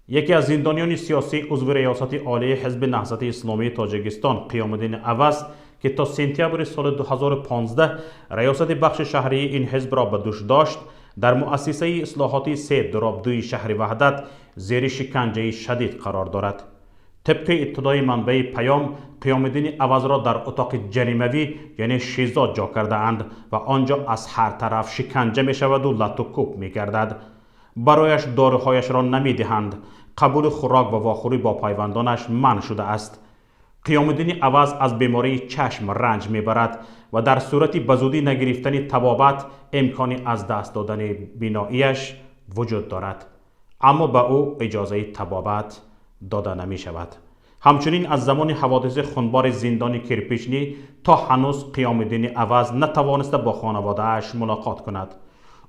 Яке аз зиндониёни сиёсӣ, узви Раёсати Олии Ҳизби Наҳзати Исломии Тоҷикистон Қиёмиддини Аваз, ки то сентябри соли 2015 раёсати бахши шаҳрии ин ҳизбро ба дӯш дошт, дар муассисаи ислоҳотии 3-2 шаҳри Ваҳдат зери шиканҷаи шадид қарор дорад. Тибқи иттилои манбаи Паём, Қиёмиддини Авазро дар утоқи ҷаримавӣ, яъне ШИЗО, ҷо кардаанд ва он ҷо аз ҳар тараф шиканҷа мешаваду лату кӯб мегардад. Барояш доруҳояшро намедиҳанд, қабули хӯрок ва вохӯрӣ бо пайвандонаш манъ шудааст. Қиёмиддини Аваз аз бемории чашм ранҷ мебарад ва дар сурати ба зудӣ нагирифтани табобат имкони аз даст додани биноияш вуҷуд дорад, аммо ба ӯ иҷозаи табобат дода намешавад. Ҳамчунин аз замони ҳаводиси хунбори зиндони Кирпичнӣ то ҳанӯз Қиёмиддини Аваз натавониста бо хонаводааш мулоқот кунад.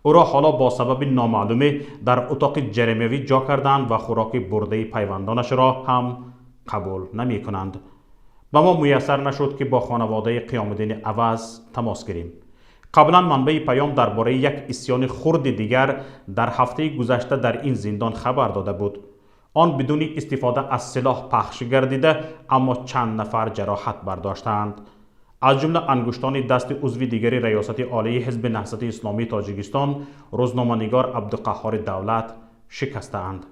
Ӯро ҳоло бо сабаби номаълуме дар утоқи ҷаримавӣ ҷо карданд ва хӯроки бурдаи пайвандонашро ҳам қабул намекунанд. Ба мо муяссар нашуд, ки бо хонаводаи Қиёмиддини Аваз тамос гирем. Қаблан манбаи Паём дар бораи як исьёни хурди дигар дар ҳафтаи гузашта дар ин зиндон хабар дода буд. Он бидуни истифода аз силоҳ пахш гардида, аммо чанд нафар ҷароҳат бардоштаанд, аз ҷумла ангуштони дасти узви дигари Раёсати Олии Ҳизби Наҳзати Исломии Тоҷикистон, рӯзноманигор Абдуқаҳҳори Давлат шикастаанд.